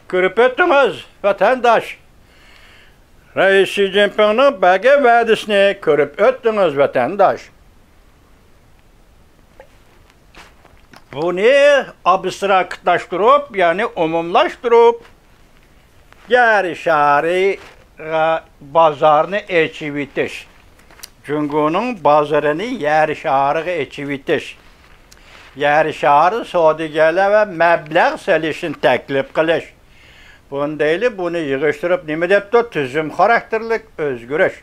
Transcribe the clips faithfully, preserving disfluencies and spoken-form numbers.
كۆرۈپ ئۆتتىڭىز، ۋەتەنداش. رەئىس شى جىنپىڭنىڭ بەرگەن ۋەدىسىنى كۆرۈپ ئۆتتىڭىز، ۋەتەنداش. بۇنى ئابستراكتلاشتۇرۇپ، يەنى ئومۇملاشتۇرۇپ، يەر شارىغا بازارنى ئېچىۋېتىش، جۇڭگونىڭ بازىرىنى يەر شارىغا ئېچىۋېتىش، يەر شارى سودىگەرلەر ۋە مەبلەغ سېلىشنى تەكلىپ قىلىش. بۇندايلى بۇنى يىغىشتۇرۇپ نېمە دەپتۇ؟ تۈزۈم خاراكتېرلىك ئۆزگىرىش.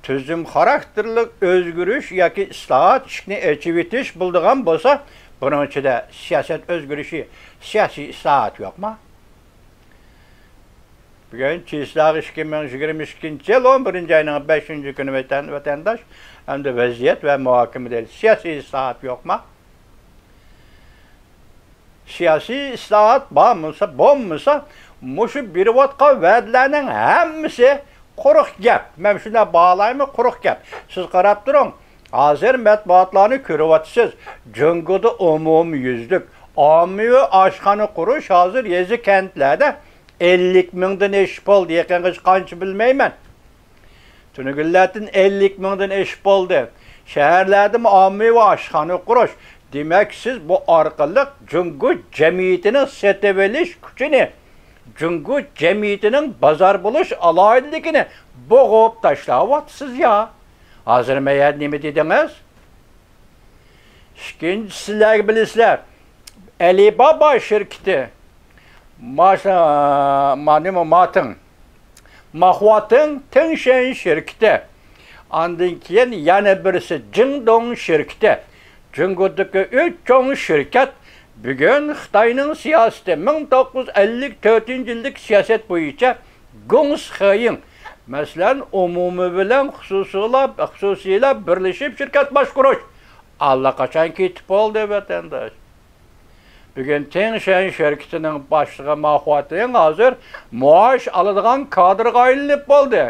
تۈزۈم خاراكتېرلىك ئۆزگىرىش ياكى ئىسلاھات، ئىشىكنى ئېچىۋېتىش بولىدىغان بولسا، بۇنىڭ ئىچىدە سىياسەت ئۆزگىرىشى، سىياسىي ئىسلاھات يوقما؟ بۈگۈن چىسلاغ ئىككى مىڭ يىگىرمە ئىككىنچى يىل ئون بىرىنچى ئاينىڭ بەشىنچى كۈنى ۋەتەن، ۋەتەنداش، ئەمدى ۋەزىيەت ۋە مۇھاكىمە دەيلى، سىياسىي ئىسلاھات يوقما؟ سىياسىي ئىسلاھات بار بولسا، بولمىسا، مۇشۇ بېرىۋاتقان ۋەدىلەرنىڭ ھەممىسى قۇرۇق گەپ. مەن شۇنداق باھالايمەن، قۇرۇق گەپ. سىز قاراپ تۇرۇڭ، ھازىر مەتبۇئاتلارنى كۆرۈۋاتىسىز. جۇڭگودا ئومۇميۈزلۈك ئاممىۋى ئاشخانا قۇرۇش ھازىر يېزا، كەنتلەردە ئەللىك مىڭدىن ئېشىپ بولدى. يېقىنغىچە قانچە بىلمەيمەن. تۈنۈگۈنلەردىن ئەللىك مىڭدىن ئېشىپ بولدى. شەھەرلەردىمۇ ئاممىۋى ئاشخانا قۇرۇش. دېمەك، سىز بۇ ئارقىلىق جۇڭگو جەمئىيىتىنىڭ سېتىۋېلىش كۈچىنى، جۇڭگو جەمئىيىتىنىڭ بازار بولۇش ئالاھىدىلىكىنى بوغۇپ تاشلاۋاتىسىز يا. ھازىر مەيەردە نېمە دېدىڭىز؟ ئىككىنچىسى، سىلەر بىلىسىلەر، ئەلىبابا شىركىتى، ما-، ما-، نېمە، ماتىڭ، ماخۇاتىڭ تېڭشەن شىركىتى، ئاندىن كېيىن يەنە بىرسى جىڭدوڭ شىركىتى. جۇڭگودىكى ئۈچ چوڭ شىركەت بۈگۈن خىتاينىڭ سىياسىتى، مىڭ توققۇز يۈز ئەللىك تۆتىنچى يىلدىكى سىياسەت بويىچە گۇڭسىخېيىڭ، مەسىلەن، ئومۇمىي بىلەن خۇسۇسىيلار، خۇسۇسىيلار بىرلىشىپ شىركەت باشقۇرۇش ئاللىقاچان كېتىپ بولدى، ۋەتەنداش. بۈگۈن تېڭشەن شىركىتىنىڭ باشلىقى ما خۇاتىڭ ھازىر مائاش ئالىدىغان كادىرغا ئايلىنىپ بولدى.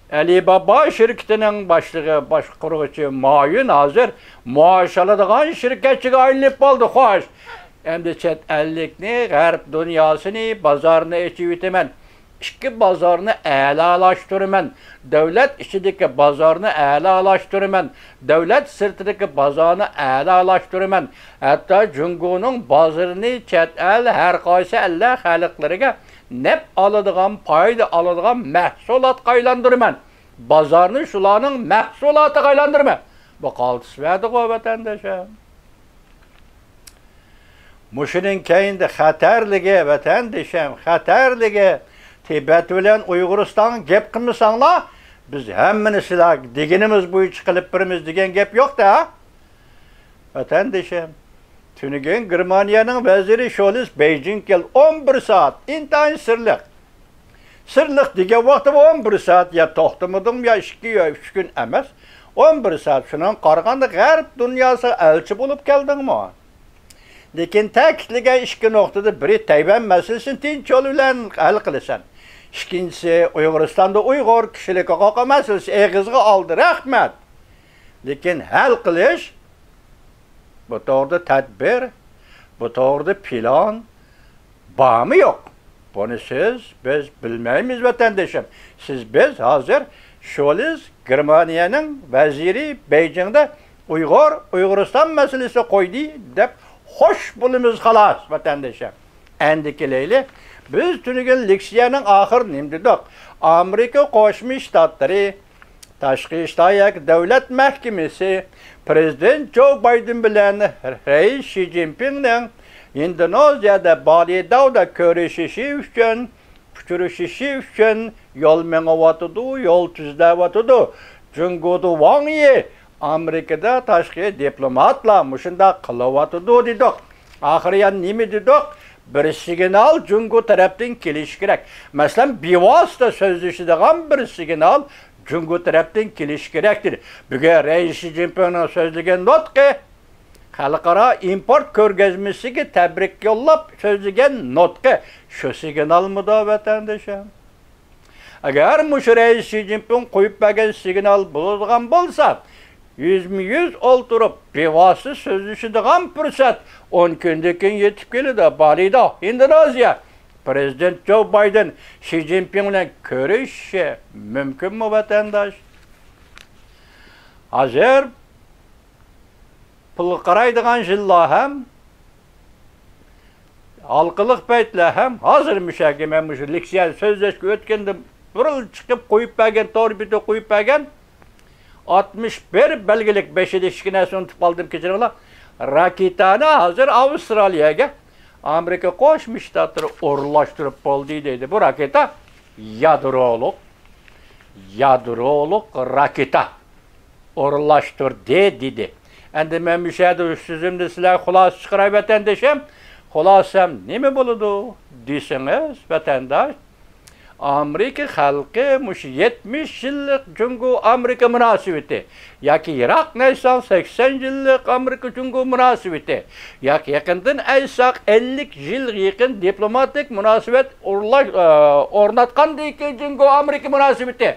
ئەلىبابا شىركىتىنىڭ باشلىقى، باشقۇرغۇچى مايۈن ھازىر مائاش ئالىدىغان شىركەتچىگە ئايلىنىپ بولدى. خوش، ئەمدى چەت ئەللىكنى، غەرب دۇنياسىنى، بازارنى ئېچىۋېتىمەن. ئىچكى بازارنى ئەلالاشتۇرىمەن. دۆلەت ئىچىدىكى بازارنى ئەلالاشتۇرىمەن. دۆلەت سىرتىدىكى بازارنى ئەلالاشتۇرىمەن. ھەتتا جۇڭگونىڭ بازىرىنى چەت ئەل، ھەر قايسى ئەللەر خەلقلىرىگە نەپ ئالىدىغان، پايدا ئالىدىغان مەھسۇلاتقا ئايلاندۇرىمەن. بازارنى شۇلارنىڭ مەھسۇلاتىغا ئايلاندۇرىمەن. بۇ قالتىس ۋەدىغۇ، ۋەتەنداشلار. مۇشۇنىڭ كەينىدە خەتەرلىكى، ۋەتەندىشىم، خەتەرلىكى، تىبەت بىلەن ئۇيغۇرىستانغا گەپ قىلمىساڭلار، بىز ھەممىنى سىلەرگە دېگىنىمىز بويىچە قىلىپ بېرىمىز دېگەن گەپ يوق-دە. ۋەتەندىشىم، تۈنۈگۈن گېرمانىيەنىڭ ۋەزىرى شولىس بېيجىڭغا كەلدى. ئون بىر سائەت، ئىنتايىن سىرلىق. سىرلىق دېگەن ۋاقتىدا ئون بىر سائەت يا توختىمىدىڭمۇ يا ئىككى يا ئۈچ كۈن ئەمەس. ئون بىر سائەت. شۇنىڭغا قارىغاندا غەرب دۇنياسىغا ئەلچى بولۇپ كەلدىڭمۇ؟ لېكىن تەكىتلىگەن ئىككى نۇقتىدا بىرى تەيۋەن مەسىلىسىنى تىنچ يول بىلەن ھەل قىلىسەن. ئىككىنچىسى، ئۇيغۇرىستاندا ئۇيغۇر كىشىلىك ھوقۇقى مەسىلىسى ئېغىزغا ئالدى، رەھمەت. لېكىن ھەل قىلىش بۇ توغرىدا تەدبىر، بۇ توغرىدا پىلان بارمۇ يوق؟ بۇنى سىز، بىز بىلمەيمىز، ۋەتەندىشىم. سىز، بىز ھازىر شولىز، گېرمانىيەنىڭ ۋەزىرى بېيجىڭدا ئۇيغۇر، ئۇيغۇرىستان مەسىلىسى قويدى دەپ خوش بولىمىز خالاس، ۋەتەندىشىم. ئەندى كېلەيلى، بىز تۈنۈگۈن لېكسىيەنىڭ ئاخىرىدا نېمە دېدۇق؟ ئامېرىكا قوشما شتاتلىرى تاشقى ئىشلار ياكى دۆلەت مەھكىمىسى پرېزىدېنت جو بايدېن بىلەن رەئىس شى جىنپىڭنىڭ ئىندونېزىيەدە بالىداۋدا كۆرۈشۈشى ئۈچۈن، ئۇچرىشىشى ئۈچۈن يول مېڭىۋاتىدۇ، يول تۈزلەۋاتىدۇ. جۇڭگودا ۋاڭ يى، ئامېرىكىدا تاشقى دىپلوماتلار مۇشۇنداق قىلىۋاتىدۇ دېدۇق. ئاخىرى يەنە نېمە دېدۇق؟ بىر سىگنال جۇڭگو تەرەپتىن كېلىشى كېرەك. مەسىلەن، بىۋاسىتە سۆزلىشىدىغان بىر سىگنال جۇڭگو تەرەپتىن كېلىشى كېرەك دېدى. بۈگۈن رەئىس شى جىنپىڭنىڭ سۆزلىگەن نۇتقى، خەلقئارا ئىمپورت كۆرگەزمىسىگە تەبرىك يوللاپ سۆزلىگەن نۇتقى شۇ سىگنالمىدۇ، ۋەتەندىشىم؟ ئەگەر مۇشۇ رەئىس شى جىنپىڭ قويۇپ بەرگەن سىگنال بولىدىغان بولسا، يۈزمۇ يۈز ئولتۇرۇپ، بىۋاسىتە سۆزلىشىدىغان پۇرسەت ئون كۈندىن كېيىن يېتىپ كېلىدۇ. بالىدا، ئىندونېزىيە. پرېزىدېنت جو بايدېن شى جىنپىڭ بىلەن كۆرۈشۈشى مۇمكىنمۇ، ۋەتەنداش؟ ھازىر پۇلغا قارايدىغان يىللار ھەم، ھالقىلىق پەيتلەر ھەم، ھازىر مۇشۇ يەرگە مەن مۇشۇ لېكسىيە سۆزلەشكە ئۆتكەندە بۇرۇن چىقىپ قويۇپ بەرگەن، تور بېتىگە قويۇپ بەرگەن ئاتمىش بىر بەلگىلىك، بېشىدا ئىككى نەرسە ئۇنتۇپ قالدىم، كەچۈرۈڭلار. راكېتانى ھازىر ئاۋسترالىيەگە ئامېرىكا قوشما شتاتلىرى ئورۇنلاشتۇرۇپ بولدى دەيدۇ. بۇ راكېتا يادرولۇق، يادرولۇق راكېتا ئورۇنلاشتۇردى دېدى. ئەمدى مەن مۇشۇ يەردە ئۈچ سۆزۈمدىن سىلەرگە خۇلاسە چىقىراي، ۋەتەندىشىم. خۇلاسەم نېمە بولىدۇ دېسىڭىز، ۋەتەنداش، ئامېرىكا خەلقى مۇشۇ يەتمىش يىللىق جۇڭگو-ئامېرىكا مۇناسىۋىتى ياكى يىراق نەيساڭ سەكسەن يىللىق ئامېرىكا-جۇڭگو مۇناسىۋىتى ياكى يېقىندىن ئەيساق ئەللىك يىلغا يېقىن دىپلوماتىك مۇناسىۋەت ئورۇنلاش-، ئورناتقاندىن كېيىن جۇڭگو-ئامېرىكا مۇناسىۋىتى.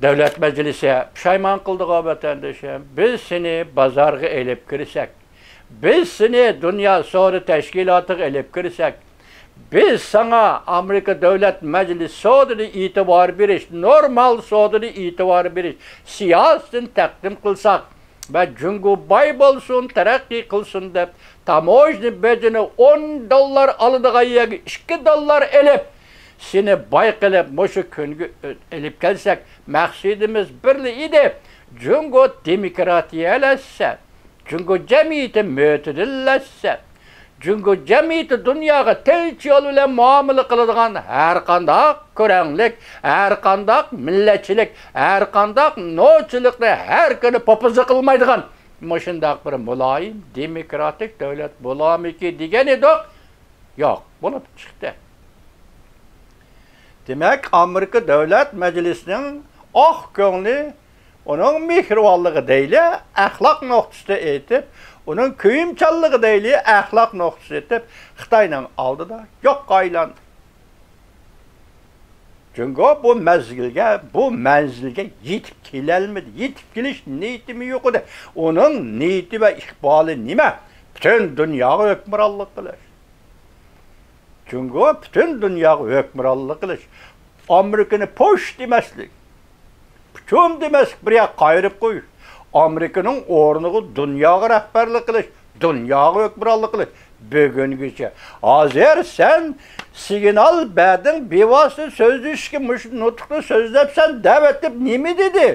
دۆلەت مەجلىسى پۇشايمان قىلدىغۇ، ۋەتەندىشىم، بىز سېنى بازارغا ئېلىپ كىرسەك، بىز سېنى دۇنيا سودا تەشكىلاتىغا ئېلىپ كىرسەك، بىز ساڭا ئامېرىكا دۆلەت مەجلىسى سودىدا ئېتىبار بېرىش، نورمال سودىدا ئېتىبار بېرىش سىياسىتىنى تەقدىم قىلساق ۋە جۇڭگو باي بولسۇن، تەرەققىي قىلسۇن دەپ، تاموژنا بېجىنى ئون دوللار ئالىدىغان يەرگە ئىككى دوللار ئېلىپ، سېنى باي قىلىپ، مۇشۇ كۈنگە ئۆ-، ئېلىپ كەلسەك، مەقسىتىمىز بىرلا ئىدى. جۇڭگو دېموكراتىيەلەشسە، جۇڭگو جەمئىيىتى مۆتىدىللەشسە، جۇڭگو جەمئىيىتى دۇنياغا تىنچ يول بىلەن مۇئامىلە قىلىدىغان، ھەرقانداق كۆرەڭلىك، ھەرقانداق مىللەتچىلىك، ھەرقانداق نوچىلىقنى ھەر كۈنى پوپوزا قىلمايدىغان مۇشۇنداق بىر مۇلايىم دېموكراتىك دۆلەت بولارمىكىن دېگەن ئىدۇق. ياق، بولۇپ چىقتى. دېمەك، ئامېرىكا دۆلەت مەجلىسىنىڭ ئاق كۆڭلى، ئۇنىڭ مېھرىبانلىقى دەيلى، ئەخلاق نۇقتىسىدا ئېيتىپ، ئۇنىڭ كۆيۈمچانلىقى دەيلى، ئەخلاق نۇقتىسىدا ئېيتىپ، خىتاينىڭ ئالدىدا يوققا ئايلاندى. جۇڭگو بۇ مەزگىلگە، بۇ مەنزىلگە يېتىپ كېلەلمىدى. يېتىپ كېلىش نىيىتىمۇ يوق ئىدى. ئۇنىڭ نىيىتى ۋە ئىقبالى نېمە؟ پۈتۈن دۇنياغا ھۆكۈمرانلىق قىلىش. جۇڭگو پۈتۈن دۇنياغا ھۆكۈمرانلىق قىلىش، ئامېرىكىنى پوش دېمەسلىك، پۇچۇم دېمەسلىك، بىر ياققا قايرىپ قويۇش، ئامېرىكىنىڭ ئورنىغا دۇنياغا رەھبەرلىك قىلىش، دۇنياغا ھۆكۈمرانلىق قىلىش. بۈگۈنگىچە، ھازىر سەن سىگنال بەردىڭ، بىۋاسىتە سۆزلىشىشكە مۇشۇ نۇتۇقنى سۆزلەپسەن دەۋەتىپ نېمە دېدى؟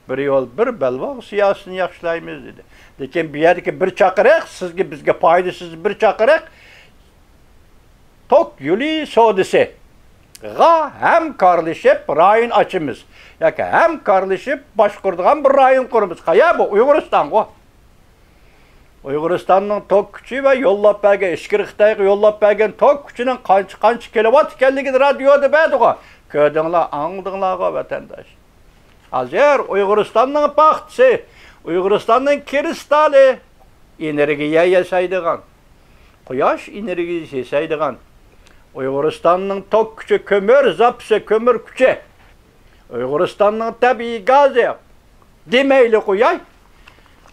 بىر يول، بىر بەلباغ سىياسىتىنى ياخشىلايمىز دېدى. لېكىن بۇ يەردىكى بىر چاقىرىق، سىزگە، بىزگە پايدىسىز بىر چاقىرىق، توك يولى سودىسىغا ھەمكارلىشىپ رايون ئاچىمىز ياكى ھەمكارلىشىپ باشقۇرىدىغان بىر رايون قۇرىمىز. قايا بۇ؟ ئۇيغۇرىستانغۇ. ئۇيغۇرىستاننىڭ توك كۈچى ۋە يوللاپ بەرگەن، ئىچكىرى خىتايغا يوللاپ بەرگەن توك كۈچىنىڭ قانچە، قانچە كىلوۋات ئىكەنلىكىنى رادىيودا بەردىغۇ. كۆردۈڭلار، ئاڭلىدىڭلارغۇ، ۋەتەنداش. ھازىر ئۇيغۇرىستاننىڭ پاختىسى، ئۇيغۇرىستاننىڭ كىرىستالى، ئېنېرگىيە ياسايدىغان، قۇياش ئېنېرگىيىسى ياسايدىغان، ئۇيغۇرىستاننىڭ توك كۈچى، كۆمۈر زاپىسى، كۆمۈر كۈچى، ئۇيغۇرىستاننىڭ تەبىئىي گازى دېمەيلى قوياي،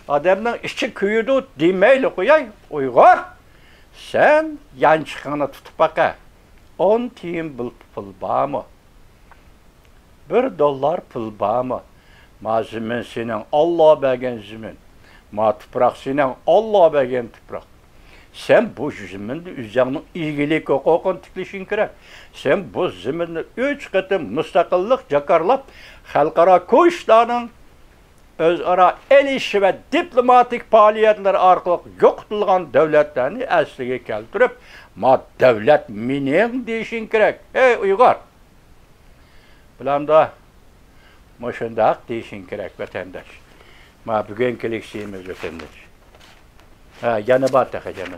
ئادەمنىڭ ئىچى كۆيىدۇ دېمەيلى قوياي، ئۇيغۇر، سەن يانچۇقۇڭنى تۇتۇپ باقە، ئون تىيىن بۇل پۇل بارمۇ؟ بىر دوللار پۇل بارمۇ؟ ما زېمىن سېنىڭ، ئاللا بەرگەن زېمىن. ما تۇپراق سېنىڭ، ئاللا بەرگەن تۇپراق. سەن بۇ زېمىندا ئۆزۈڭنىڭ ئىگىلىك ھوقۇقىنى تىكلىشىڭ كېرەك. سەن بۇ زېمىندا ئۈچ قېتىم مۇستەقىللىق جاكارلاپ، خەلقئارا كۇرۇشلارنىڭ ئۆزئارا ئېلىشىشى ۋە دىپلوماتىك پائالىيەتلەر ئارقىلىق يوقىتىلغان دۆلەتلەرنى ئەسلىگە كەلتۈرۈپ، ما دۆلەت مېنىڭ دېيىشىڭ كېرەك. ئەي ئۇيغۇر! بۇلامدا مۇشۇنداق دېيىشىڭ كېرەك، ۋەتەنداش. ما بۈگۈنكى لېكسىيىمىز، ۋەتەنداش. ھە، يەنە بار تېخى، يەنە.